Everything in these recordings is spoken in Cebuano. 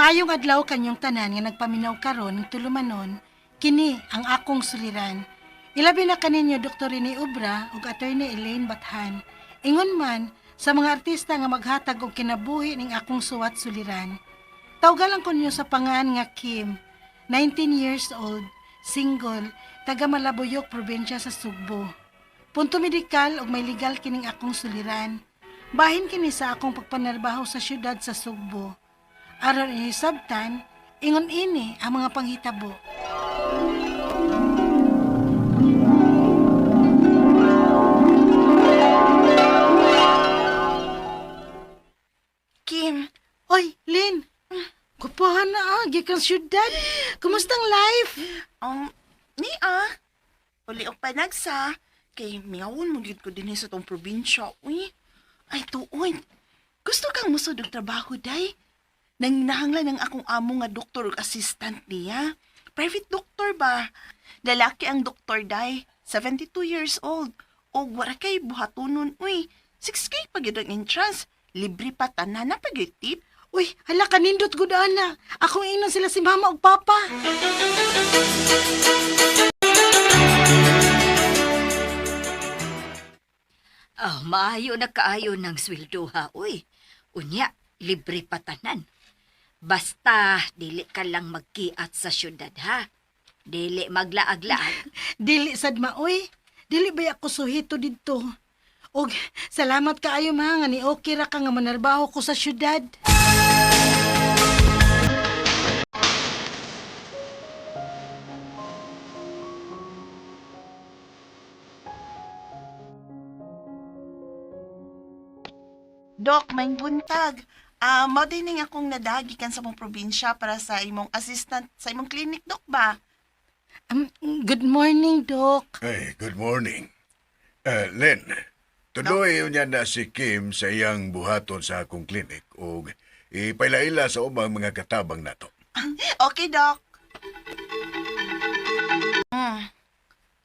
Maayong adlaw kanyong tanan nga nagpaminaw karon ng tulumanon, kini ang akong suliran. Ilabi na kaninyo Dr. Rene Obra ug Attorney Elaine Bathan. Ingon man sa mga artista nga maghatag og kinabuhi ning akong suwat suliran. Tawgalan ko ninyo sa pangan nga Kim, 19 years old, single, taga Malabuyok, probinsya sa Sugbo. Punto medikal ug may legal kining akong suliran. Bahin kini sa akong pagpanarbaho sa syudad sa Sugbo. Aron inisabtan, ingon ini ang mga panghitabo. Kim, Oy, Lynn! Kupuhan na ah, gikan syudad. Kumusta ang life? Ni ah, uli og panagsa, kay mingawon mo gyud ko dinhi sa tong probinsya, uy. Ay, tuon, gusto kang musod og trabaho, day. Nang nahanglan ang akong amo nga doktor ug assistant niya. Private doctor ba? Lalaki ang doktor, day. 72 years old. Og wara kay buhatunon, uy. 6K pa gyud ang entrance. Libre pa tanan na pa gyud tip. Uy, hala kanindot gud ana. Akong ingnon sila si mama ug papa. Ah, maayo na kaayo ng sweldo ha, uy. Unya, libre pa tanan. Basta, dili ka lang magkiat sa syudad ha. Dili maglaag-laag. Dili sad maoy. Dili ba ako suhito didto? Og salamat kaayo ma nga ni okay ra ka nga manarbaho ko sa syudad. Dok, may buntag. Ah, mao din ning akong nadagikan sa mong probinsya para sa imong assistant sa imong clinic, Dok ba? Good morning, Doc. Hey, good morning. Len, tuloy niya na si Kim sa iyang buhaton sa akong klinik ug ipailaila sa ubang mga katabang nato. Okay, Doc. Mm.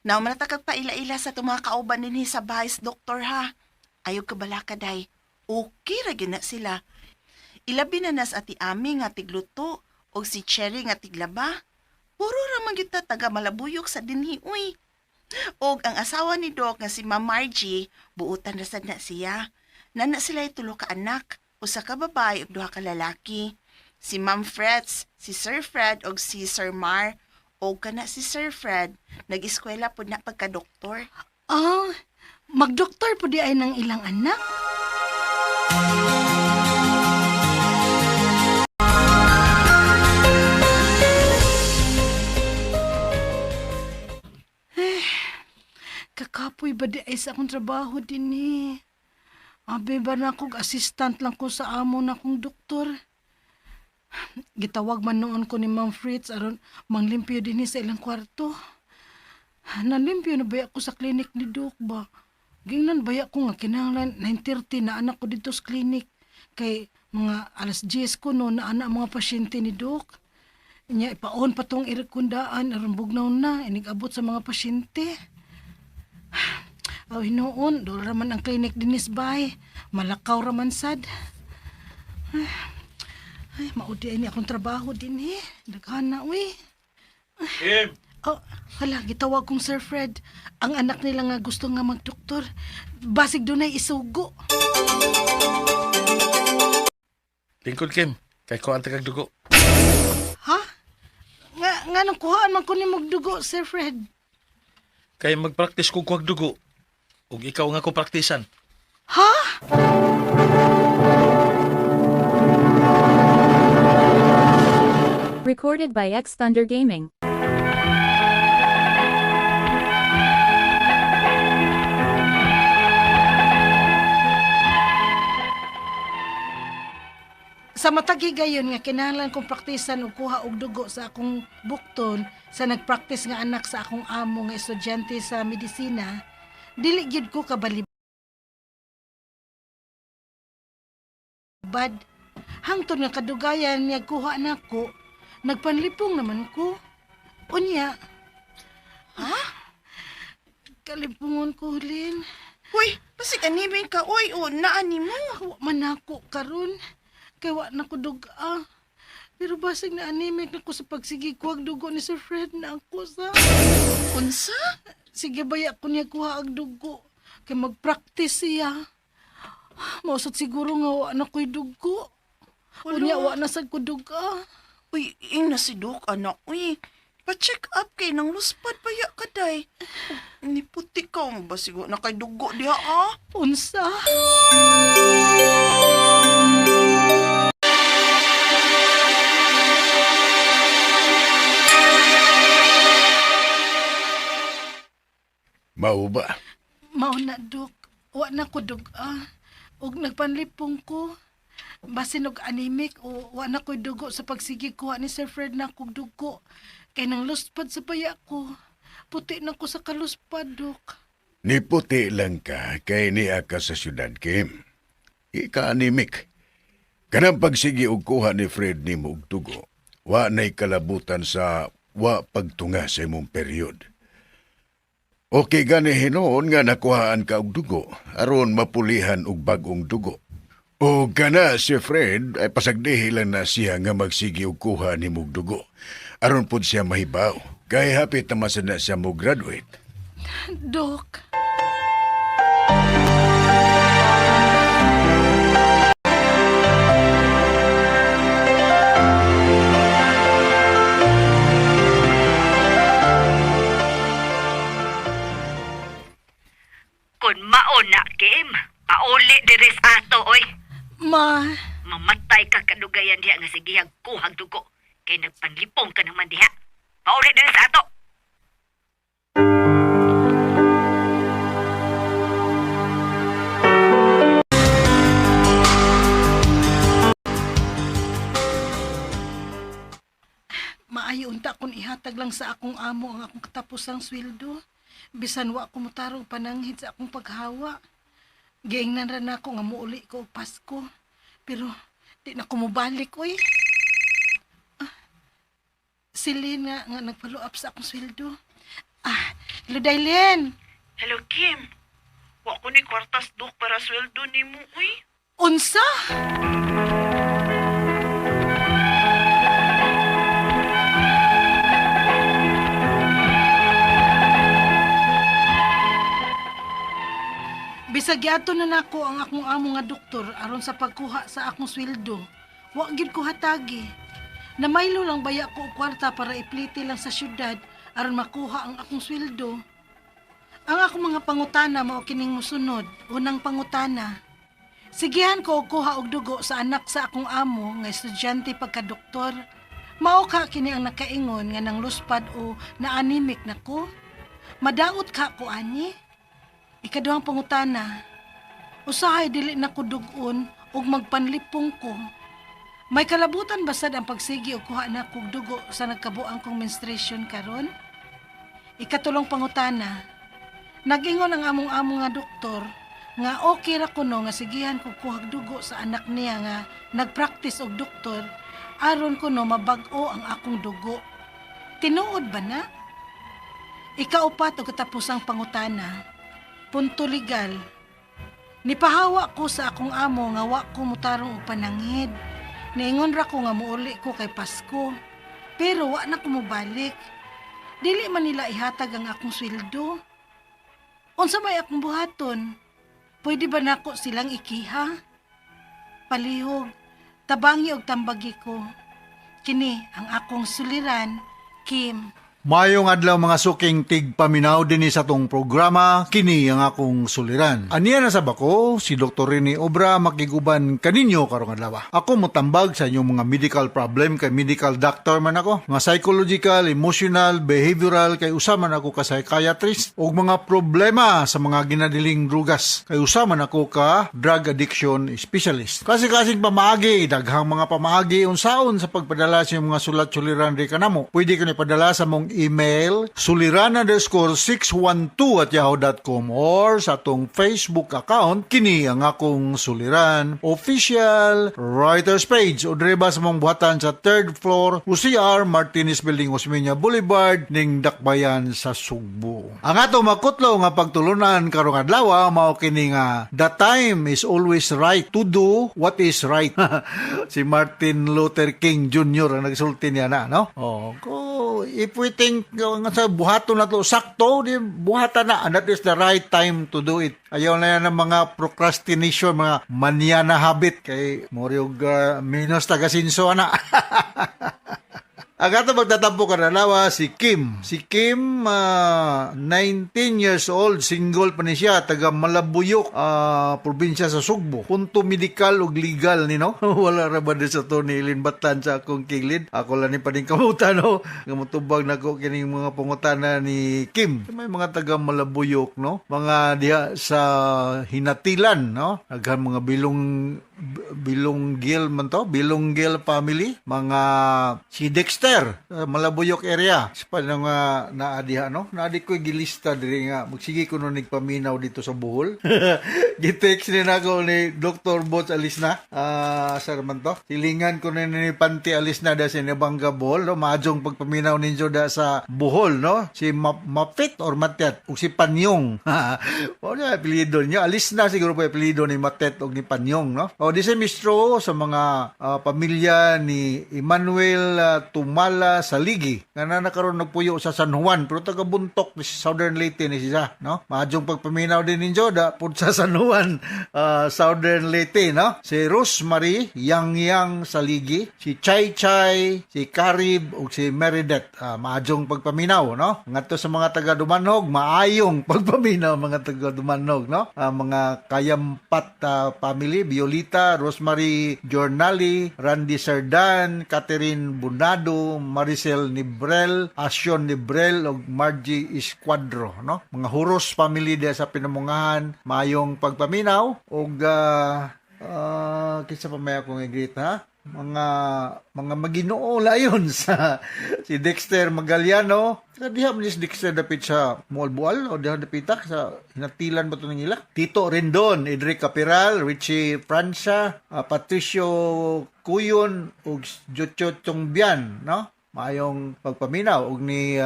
Nauma na ta kag paila-ila sa itong mga kauban dinhi sa bahay sa doktor ha. Ayaw ka bala ka, day. Okay ra gyud na sila. Ilabi na nas ati Ami nga tigluto o si Cherry nga tiglaba. Puro ra man gyud ta taga Malabuyok sa dinhi uy. Og ang asawa ni Doc nga si Ma'am Margie, buutan ra sad na siya. Nana sila tulo ka anak, usa ka babae ug duha ka lalaki. Si Ma'am Freds, si Sir Fred ug si Sir Mar. Og kana si Sir Fred, nag-eskwela pud na pagka-doktor. Ah, magdoktor po di ay ng ilang anak. Eh, kakapoy ba di ay sa akong trabaho din eh. Abi ba na akong assistant lang ko sa amo na akong doktor. Gitawag man noon ko ni Ma'am Fritz aron manglimpyo din sa ilang kwarto. Nalimpyo na ba ako sa clinic ni Doc ba? Gingnan ba ako nga kinahanglan 9:30 na anak ko dito sa clinic. Kay mga alas 10 ko no na anak mga pasyente ni Doc. Nya ipa-on pa tong irikundaan aron bugnaw na inig-abot sa mga pasyente. Aw hinuon, dool ra man ang clinic dinis bay. Malakaw ra man sad. Ay, maudi ay ni akong trabaho din eh. Daghan na uy. Kim, Oh, hala, gitawag kong Sir Fred. Ang anak nila nga gusto nga magdoktor. Basig dunay isugo. Lingkod Kim, kay kuan kag dugo. Ha? Nga, nga nang kuhaan man ko ni dugo, Sir Fred. Kay magpraktis kog kuhag dugo. Ug ikaw nga ko praktisan. Ha? Recorded by X Thunder Gaming. Sa matag higayon nga kinahanglan kong praktisan og kuha og dugo sa akong bukton sa nagpraktis nga anak sa akong amo nga estudyante sa medisina, dili gyud ko kabalibad. Hangtod nga kadugayan niya kuha nako, nagpanlipong naman ko. Unya, ha? Kalipungon ko, Lynn. Uy, basig animin ka, uy, o naani mo. Wa man nako karon. Kay wa na ko duga. Pero basig na anemic na ko sa pagsigi kuhag dugo ni Sir Fred na ako sa. Unsa? Sige baya ko niya kuha ang dugo. Kay mag-practice siya. Mausad siguro nga wa na ko'y dugo. Unya wa na sad ko duga. Uy, ing na si Dok, anak. Uy, pa-check up kay nang luspad pa ya ka, day. Niputi ka, ang basigo na kay dugo diha, ah. Unsa? Mao ba? Mao na, Dok. Wa na ko duga. Ug nagpanlipong ko. Basin og anemic o wa na ko'y dugo sa pagsigi kuha ni Sir Fred na kog dugo. Kay nang luspad sa baya ko. Puti na ko sa kaluspad, Dok. Niputi lang ka kay niya ka sa syudad, Kim. Ika-anemic. Kanang pagsigi og kuha ni Fred nimo og dugo, wa na'y kalabutan sa wa pagtunga sa imong period. Okay gani hinuon nga nakuhaan ka og dugo aron mapulihan og bag-ong dugo. O kana si Fred ay pasagdihi lang na siya nga magsigi og kuha nimo og dugo. Aron pud siya mahibaw. Kay hapit naman sad na siya mo graduate. Dok. Kun mao na, Kim, pauli diri sa ato, oy. Ma, Mamatay ka kadugayan diha nga sigihag kuhag dugo. Kay nagpanlipong ka naman diha. Pauli diri sa ato. Maayo unta kun ihatag lang sa akong amo ang akong katapusang sweldo. Bisan wa ko motarong pananghid sa akong paghawa. Giingnan ra nako nga muuli ko og Pasko. Pero di na ko mobalik oy. Ah, si Lynn nga nag-follow up sa akong sweldo. Ah, hello Daylene. Hello, Kim. Wa ko ni kwartas, Dok, para sweldo nimo, uy. Unsa? Bisag giadto na nako ang akong amo nga doktor aron sa pagkuha sa akong sweldo. Wa gid ko hatagi. Namaylo lang baya ko og kwarta para ipliti lang sa syudad aron makuha ang akong sweldo. Ang akong mga pangutana mao kining mosunod. Unang pangutana. Sigihan ko og kuha og dugo sa anak sa akong amo nga estudyante pagkadoktor. Mao ka kini ang nakaingon nga nang luspad o na-anemic na ko. Madaot ka ko ani. Ikaduhang pangutana. Usahay dili na ko dugon ug magpanlipong ko. May kalabutan basad ang pagsigi og kuha na kog dugo sa nagkabuang kong menstruation karon? Ikatulong pangutana. Nag-ingon ang among-amo nga doktor nga okay ra kuno nga sigihan ko kuhag dugo sa anak niya nga nagpractice og doktor aron kuno mabag-o ang akong dugo. Tinuod ba na? Ikaupat og katapusang pangutana. Punto legal. Nipahawa ko sa akong amo nga wa ko motarong og pananghid. Niingon ra ko nga muuli ko kay Pasko. Pero wa na ko mobalik. Dili man nila ihatag ang akong sweldo. Unsa may akong buhaton? Pwede ba nako silang ikiha? Palihog, tabangi og tambagi ko. Kini ang akong suliran, Kim. Mayong adlaw mga suking tigpaminaw dinhi sa tong programa, kini ang akong suliran. Aniya na sa bako, si Dr. Rene Obra makiguban kaninyo karong adlaw. Ako motambag sa inyong mga medical problem kay medical doctor man ako, mga psychological, emotional, behavioral kay usa man ako ka psychiatrist ug mga problema sa mga ginadiling drugas kay usa man ako ka drug addiction specialist. Kasi-kasing pamaagi, daghang mga pamaagi unsaon sa pagpadala sa inyong mga sulat suliran ri kanamo. Pwede ko ni padala sa mong email suliran_612@yahoo.com or sa atong Facebook account, kini ang akong suliran official writers page, o diri ba sa mong buhatan sa third floor, UCR Martinez Building, Osmeña Boulevard, ning Dakbayan sa Sugbo. Ang ato makutlo nga pagtulunan karong adlaw mao kini nga "The time is always right to do what is right." Si Martin Luther King Jr. ang nagsulti niya na, no? Oh, ko if we think nga sa buhaton na to sakto, di buhatan na, and that is the right time to do it. Ayaw na yan ng mga procrastination, mga mañana habit, kay murag minus taga-sinso ana. Ang ato magtatampo karong si Kim. Si Kim, 19 years old, single pa ni siya, taga Malabuyok, probinsya sa Sugbo. Punto medikal ug legal ni, no? Wala ra ba di sa to ni Ilin Batan sa akong kilid? Ako lang ni paningkamutan, no? Nga motubag nako kining mga pangutana ni Kim. May mga taga Malabuyok, no? Mga diha sa Hinatilan, no? Daghan mga Bilonggil man to, Bilonggil family, mga si Dexter, Malabuyok area. Sa pa nga naa diha, no? Naa di ko gilista diri nga magsige ko no nagpaminaw dito sa Bohol. Gi-text ni nako ni Dr. Bots Alisna. Ah, sir man to. Silingan ko ni Panti Alisna da sa Nabanga, Bohol, no? Maadjong pagpaminaw ninyo da sa Bohol, no? Si Mapit or Matet ug si Panyong. Wala apelyido niya. Alisna siguro pa apelyido ni Matet og ni Panyong, no? O di si Mistro sa mga pamilya ni Emmanuel Tumala Saligi nga na nakaroon nagpuyo sa San Juan pero taga Buntok ni Southern Leyte ni siya, no? Maadjong pagpaminaw din ninyo da pud sa San Juan, Southern Leyte, no? Si Rosemary Yang Yang Saligi, si Chay Chay, si Karib ug si Meridet. Maadjong pagpaminaw, no? Ngadto sa mga taga Dumanhog, maayong pagpaminaw mga taga Dumanhog, no? Mga Kayampat family, Violita, Rosemary Jornali, Randy Serdan, Catherine Bunado, Maricel Nibrel, Asyon Nibrel ug Margie Escuadro, no? Mga Huros family diya sa Pinamungahan, maayong pagpaminaw ug kinsa pa may akong i-greet, ha? Mga Maginoo layon sa si Dexter Magaliano. Diha man ni si Dexter dapit sa Moalboal o diha dapita sa Hinatilan ba to ning ila? Tito Rendon, Edric Capiral, Richie Francia, Patricio Cuyon ug Jocho Chongbian, no? Maayong pagpaminaw ug ni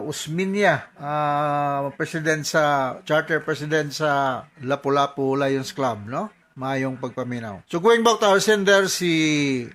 Usminia, president sa charter president sa Lapu-Lapu Lions Club, no? Maayong pagpaminaw. So going back to our sender, si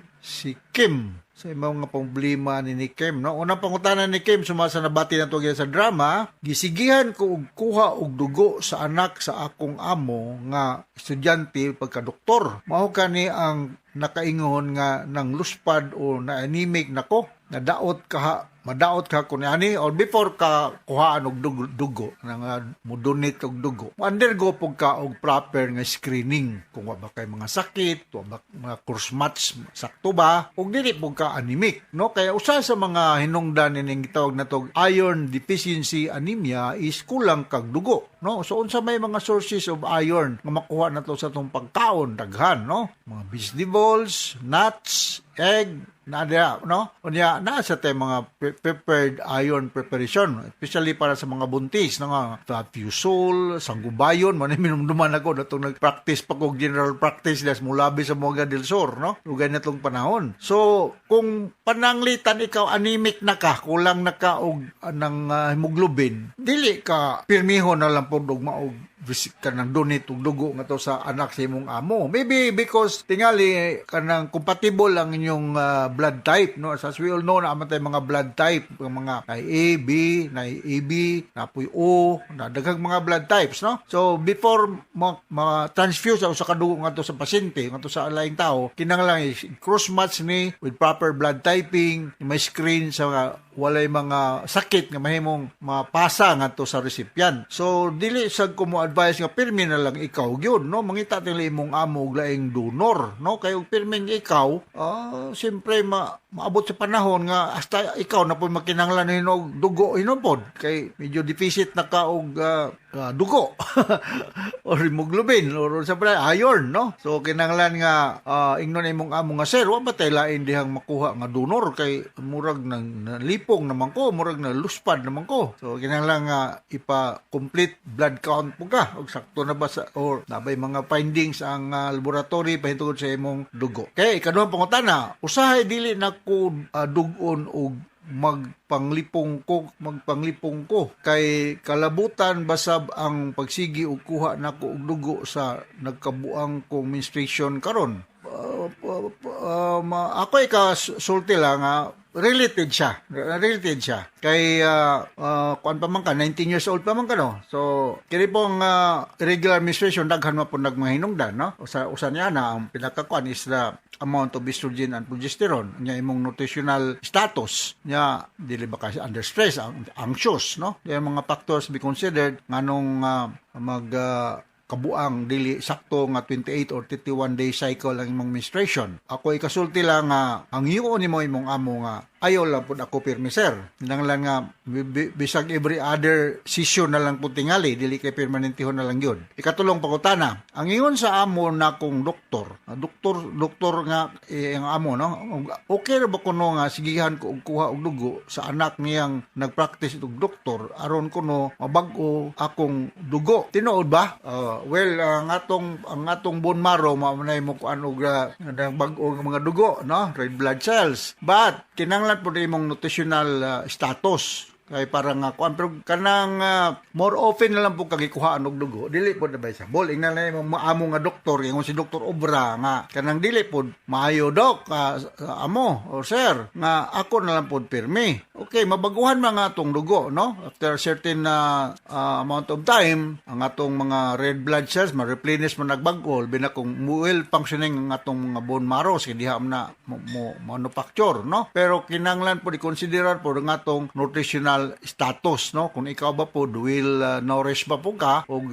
Kim, sa imong nga problema ni Kim, no? Unang pangutana ni Kim, sumasa nabati na to sa drama, "Gisigihan ko og kuha og dugo sa anak sa akong amo nga estudyante pagka-doktor. Mao kani ang nakaingon nga nang luspad o na anemic nako. Nadaot ka, madaot ka kun ani or before ka kuhaan og dugo, nga mo-donate og dugo, undergo pug ka og proper nga screening kung wa ba kay mga sakit, wa ba mga cross match, sakto ba ug dili pug ka anemic, no? Kaya usa sa mga hinungdan nining gitawag nato iron deficiency anemia is kulang kag dugo, no? So unsa may mga sources of iron nga makuha nato sa atong pagkaon? Daghan, no? Mga vegetables, nuts, egg na diha, no? Unya naa sa tay mga prepared iron preparation, especially para sa mga buntis, no, nga Fusol, Sangubayon, man minumduman ako datong nag-practice pa ko general practice des mulabi sa Moga del Sur, no? Ugay na tong panahon. So, kung pananglitan ikaw anemic na ka, kulang na ka og ng hemoglobin, dili ka pirmiho na lang pod og maog visit ka ng donate og dugo nga to sa anak sa imong amo. Maybe because tingali kanang compatible ang inyong blood type, no? As we all know, naa man tay mga blood type, ang mga na A, B, na AB, na poy O, na daghang mga blood types, no? So before ma transfuse ang usa ka dugo ngadto sa pasyente, ngadto sa laing tao, kinahanglan cross match ni with proper blood typing, may screen sa walay mga sakit nga mahimong mapasa ngadto sa recipient. So dili sad ko mo advise nga pirmi na lang ikaw gyud, no? Mangita tingali imong amo og laing donor, no? Kay og pirming ikaw, siyempre ma Maabot sa panahon nga hasta ikaw na po makinahanglan og dugo hinupod kay medyo deficit na ka og dugo or hemoglobin or sa pa iron, no? So kinahanglan nga ingnon imong amo nga, "Sir, wa ba tay lain dihang makuha nga donor kay murag nang nalipong naman ko, murag na luspad naman ko?" So kinahanglan nga ipa complete blood count po ka og sakto na ba sa or nabay mga findings ang laboratory pahintungod sa imong dugo. Kay ikaduhang pangutana, usahay dili na ko dug-on og magpanglipong ko kay kalabutan basab ang pagsigi og kuha nako og dugo sa nagkabuang kong menstruation karon. Ako ikasulti lang nga related siya kay kuan pa man ka, 19 years old pa man ka, no? So kini pong irregular menstruation, daghan man po nagmahinungdan, no? Usa usa niya na ang pinakakuan is the amount of estrogen and progesterone nya, imong nutritional status nya, dili ba ka under stress, anxious, no? Yung mga factors be considered nganong mag kabuang dili sakto nga 28 or 31 day cycle ang imong menstruation. Ako ikasulti lang nga ang hiyo nimo imong amo nga ayaw lang pud ako pirmi, sir. Kinahanglan nga bisag every other session na lang pud tingali, dili kay permanentihon na lang yun. Ikatulong pangutana, ang ingon sa amo na kong doktor, doktor doktor nga ang amo, no? Okay ra ba kuno nga sigihan ko og kuha og dugo sa anak niyang nagpractice og doktor aron kuno mabag-o akong dugo? Tinuod ba? Well, ang atong bone marrow mao man mo kuan og bag-o nga mga dugo, no? Red blood cells. But kinahanglan pud imong nutritional status kay para nga kuan, pero kanang more often na lang po kagikuhaan og dugo, dili pod advisable. Ingnan na imong amo nga doktor, ingon si Doktor Obra nga kanang dili pod maayo, dok, amo or sir, nga ako na lang pod pirmi. Okay, mabaguhan mga atong dugo, no? After a certain amount of time, ang atong mga red blood cells ma-replenish mo, nagbag-o bina kung well functioning ang atong mga bone marrow kay diha man na mo manufacture, no? Pero kinahanglan pod i-considerar pod ang atong nutritional status, no? Kung ikaw ba pod well nourished ba po ka og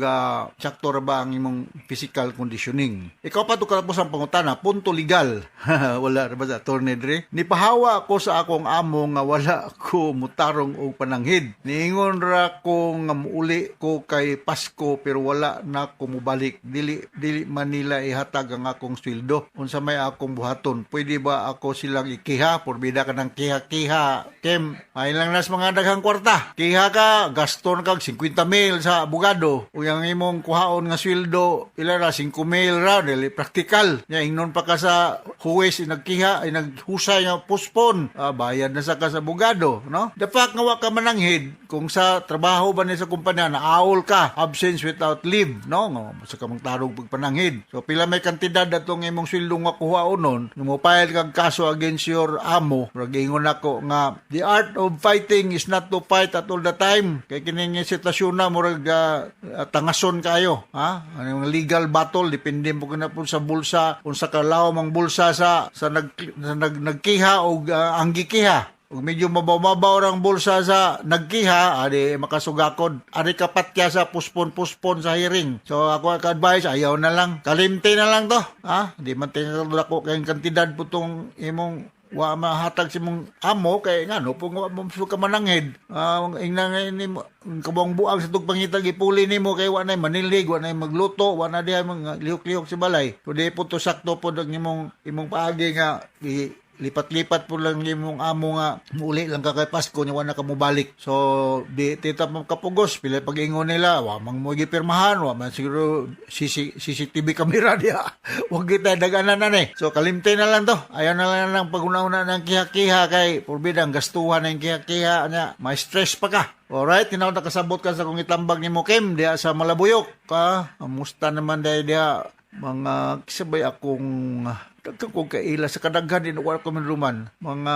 sakto ra ba ang imong physical conditioning. Ikaw pa to katapos ang pangutana, punto legal. Wala ra ba sa attorney dre? Nipahawa ko sa akong amo nga wala ko mutarong og pananghid. Niingon ra ko nga muuli ko kay Pasko pero wala na ko mubalik. Dili dili man nila ihatag ang akong sweldo. Unsa may akong buhaton? Pwede ba ako silang ikiha? Porbida ka ng kiha-kiha. Kem, ay lang nas mga daghang kwarta. Kiha ka, gaston kag 50 mil sa abogado. Ug ang imong kuhaon nga sweldo, ila ra 5 mil ra, dili praktikal. Nya ingnon pa ka sa huwes nagkiha ay naghusay nga postpone. Bayad na sa ka sa abogado, no? The fact nga wa ka mananghid, kung sa trabaho ba ni sa kumpanya naawol ka, absence without leave, no? Nga sa ka tarog pagpananghid. So pila may kantidad atong imong sweldo nga kuhaon nun, mo file kag kaso against your amo, murag ingon ako nga the art of fighting is not to fight at all the time. Kay kini nga sitwasyon na murag tangason kayo, ha? Ano yung legal battle, depende mo na po sa bulsa, unsa ka lawom ang bulsa sa nagkiha og ang gikiha. Ug medyo mabaw-mabaw ang bulsa sa nagkiha, adi makasugakod. Adi kapatya sa postpone-postpone sa hearing. So ako ka advice, ayaw na lang. Kalimte na lang to. Ha? Di man tingnan ko kay kantidad po tong imong wa mahatag sa imong amo kay ngano po wa mo ka mananghid. Ingna nga nimo kabuang buang sa tug pangitag ipuli nimo kay wa na manilhig, wa na magluto, wa na diha mga lihok-lihok sa balay. So di po to sakto po ang imong paagi nga i lipat-lipat po lang imong amo nga muuli lang ka kay Pasko nya wa na ka mobalik. So di tita mo kapugos pila pag-ingon nila, wa mang mo gipirmahan, wa man siguro CCTV camera diha. Wag kita daganan na ni. So kalimte na lang to. Ayaw na lang ng paguna-una ng kiha-kiha kay porbidang gastuhan ng kiha-kiha nya, may stress pa ka. Alright, tinawag na kasabot ka sa kung itambag ni mo, Kim, diha sa Malabuyok ka. Kamusta naman dahil diha mga kisabay akong daghan kong kaila sa kadaghan din wala ko man ruman mga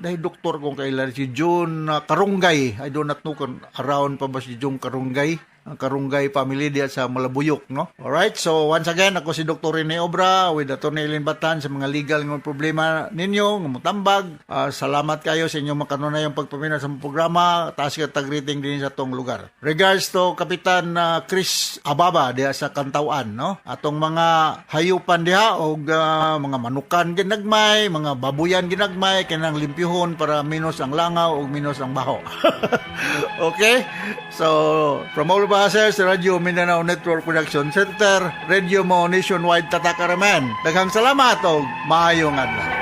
dahil doktor kong kaila si John Karunggay. I do not know kung around pa ba si John Karunggay, ang Karunggay family diya sa Malabuyok, no? Alright, so once again, ako si Dr. Rene Obra with Atty. Eileen Batan sa mga legal nga problema ninyo, nga mutambag. Salamat kayo sa inyong makanunayong pagpaminaw sa programa. Taas ka tag-greeting din sa tong lugar. Regards to Kapitan Chris Ababa diya sa Kantawan, no? Atong mga hayupan diha og Ha, mga manukan ginagmay, mga babuyan ginagmay, kanang limpyuhon para minus ang langaw ug minus ang baho. Okay? So, from all of us here sa Radyo Mindanao Network Production Center, Radio Mo Nationwide Tatakaraman. Daghang salamat og maayong adlaw.